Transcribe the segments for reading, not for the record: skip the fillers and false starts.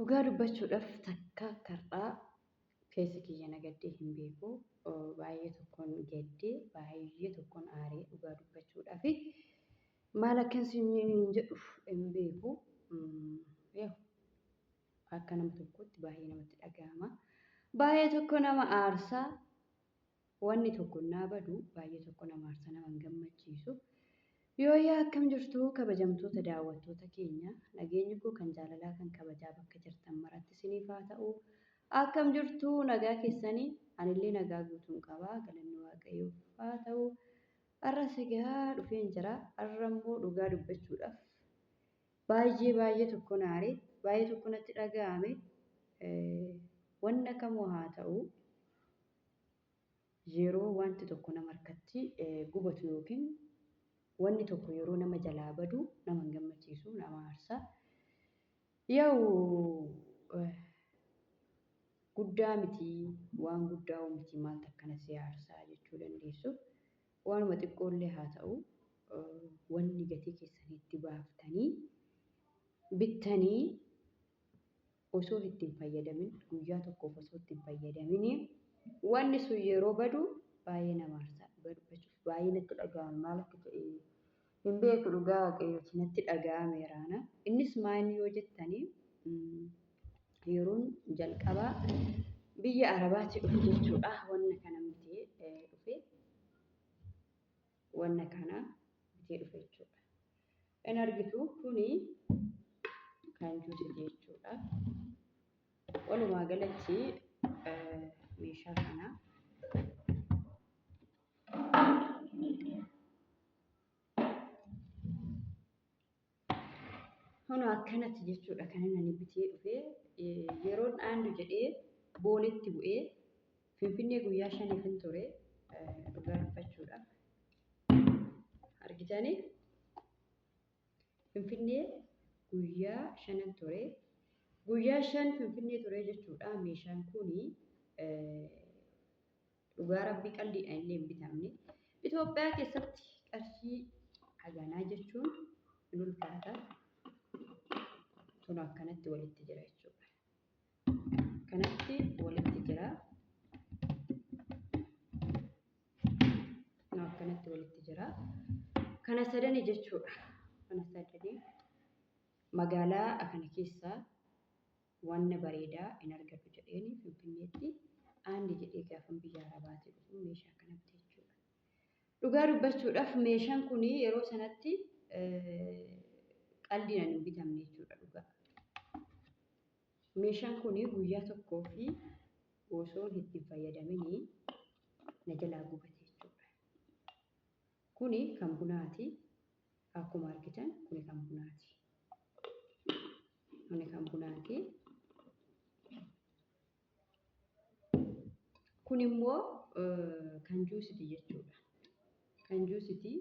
Dhugaa dubbachuudhaaf takka akka har'aa keessi kiyya na gaddee hin beeku. Baay'ee tokkoon gaddee, baay'ee tokkoon aaree dhugaa dubbachuudhaaf maal akkan isiniin jedhu hin beeku. Yaw akka nama tokkootti baay'ee namatti dhaga'ama. Baay'ee tokko nama aarsa. Wanni tokko innaa badu baay'ee tokko nama aarsa nama hin gammachiisu. Yooyyaa akkam jirtu kabajamtoota daawwattoota keenya nageenyi koo kan jaalalaa kan kabajaa bakka jirtan maratti isiniif haa ta'u. Akkam jirtu nagaa keessanii anillee nagaa guutuun qaba galanni waaqayyoof haa ta'u. Har'as egaa dhufeen jira har'a immoo dhugaa dubbachuudhaaf baay'ee baay'ee tokko naare baay'ee tokko natti dhaga'ame wanna kamuu haa ta'u. Yeroo wanti tokko nama harkatti gubatu yookiin wanni tokko yeroo nama jalaa badu nama hin gammachiisu, nama aarsa. Yaa'u guddaa miti, waan guddaa miti maaltu akkana si aarsaa jechuu dandeessu. Waanuma xiqqoollee haa ta'u wanni gatii keessanii itti baaftanii bittanii osoo itti hin fayyadamin guyyaa tokkoof osoo itti hin fayyadamin wanni sun yeroo badu baay'ee nama aarsa. Dhugaa dubbachuuf baay'ee natti dhaga'ame maal akka ta'e hin beeku dhugaa waaqayyooti natti dhaga'ameeraana. Innis maal yoo jettanii yeroon jalqabaa biyya Arabaatti dhufe jechuudha. Wanna kana bitee dhufe wanna kana bitee dhufe jechuudha. In argitu kuni kan juusiti jechuudha. Walumaa galatti meeshaa kana Kun akkanatti jechuudha kan inni ani bitee dhufe yeroon aandu jedhee booletti bu'ee Finfinnee guyyaa shaniifin ture dhugaa dubbachuudhaaf. Argitanii Finfinnee guyyaa shanan ture. Guyyaa shan Finfinnee ture jechuudha meeshaan kuni Dhugaa rabbii qaldiidhaan illee hin bitamne. Itoophiyaa keessatti qarshii haganaa jechuun hin ulfaata. Tun akkanatti walitti jira jechuudha. Akkanatti walitti jira. Tun akkanatti walitti jira. Kana sadani jechuudha. Kana sadani magaalaa kana keessaa wanna bareedaa hin argadhu jedheeni Finfinneetti aandi jedhee gaafan biyya Arabaatii dhufu meeshaa kana bite jechuudha. Dhugaa dubbachuudhaaf meeshaan kun yeroo sanatti qaldiidhaan hin bitamne jechuudha dhugaa. Meeshaan kun guyyaa tokkoo fi osoo itti hin fayyadaminii na jalaa gubate jechuudha. Kuni kan bunaati. Akkuma argitan kuni kan bunaati. Kuni kan bunaati. Kun immoo kan juusiti jechuudha. Kan juusiti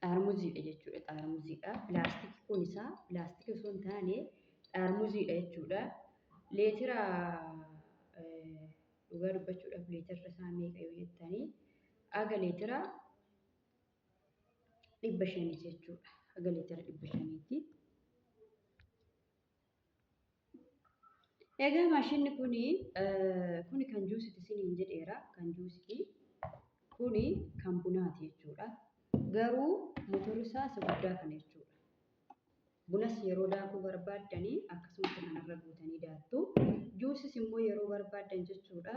xaarmuziidha jechuudha. Xaarmuziidha. Pilaastikii kun isaa pilaastikii osoo hin taane xaarmuziidha jechuudha. Leetira dhugaa dubbachuudhaaf leetirri isaa meeqa yoo jettanii aga leetira 500 jechuudha. Haga liitira 500ti. Egaa maashinni kuni kuni kan juusiti isiniin jedheera. Kan juusiti. Kuni kan bunaati jechuudha. Garuu motorri isaa isa guddaa kana jechuudha. Bunas yeroo daakuu barbaaddanii akkasumatti kanarra guutanii daaktu. Juusis immoo yeroo barbaaddan jechuudha.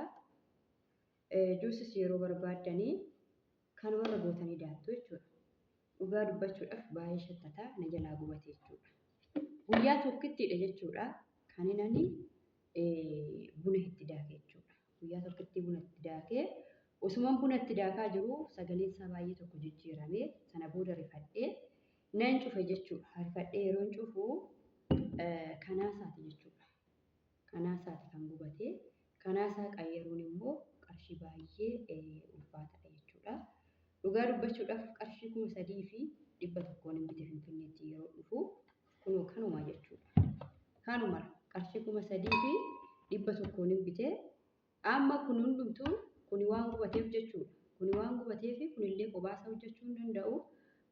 Juusis yeroo barbaaddanii kanumarra gootanii daaktu jechuudha. Dhugaa dubbachuudhaaf baay'ee shattata na jalaa gubate jechuudha. Guyyaa tokkittiidha jechuudha kan inni buna itti daake jechuudha. Guyyaa tokkittii buna itti daakee osuman buna itti daakaa jiru sagaleen isaa baay'ee tokko jijjiirame sana booda rifadhee nan cufe jechuudha. Rifadhee yeroon cufu kanaa isaati jechuudha. Kanaa isaati kan gubate. Kanaa isaa qayyaruun immoo qarshii baay'ee ulfaataadha jechuudha. Dhugaa dubbachuudhaaf qarshii 3100n hin bite Finfinneetti yeroo dhufu kunoo kanuma jechuudha. Kanuma qarshii 3100n hin bite. Amma kun hundumtuu kuni waan gubateef jechuudha. Kuni waan gubateef kunillee kophaa isaa hojjechuu hin danda'u.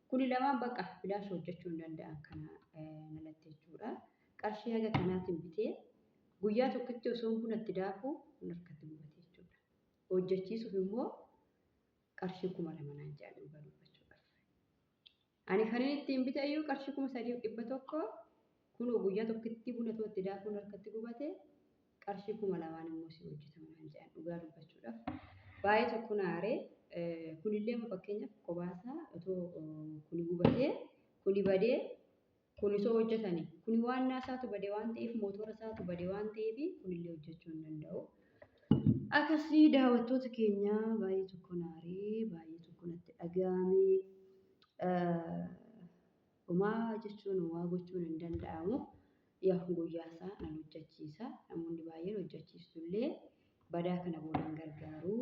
Kuni lamaan bakka bilaasha hojjechuu hin danda'an kana nalatti jechuudha. Qarshii haga kanaatiin bitee guyyaa tokkotti osoo buna itti daakuu harkatti gubate jechuudha. Hojjechiisuuf immoo qarshii 2000 naan jedhan dhugaa dubbachuudhaaf. Ani kan inni ittiin bite iyyuu qarshii 3100 kunoo guyyaa tokkotti buna otoo itti daakuun harkatti gubate qarshii 2000n immoo si hojjetama naan jedhan dhugaa dubbachuudhaaf. Baay'ee tokko na aaree kunillee immoo fakkeenyaaf qobaasaa otoo kuni gubatee kuni badee kun osoo hojjetani kuni waan isaatu bade waan ta'eef mootora isaatu bade waan ta'eef kunillee hojjechuu hin danda'u. Akkasii daawwattoota keenya baay'ee tokko na aaree baay'ee tokko natti dhaga'ame. Homaa jechuun homaa gochuun hin danda'amu. Yaa guyyaa isaa nan hojjechiisa. Namoonni baay'een hojjechiistullee badaa kana boodaan gargaaru.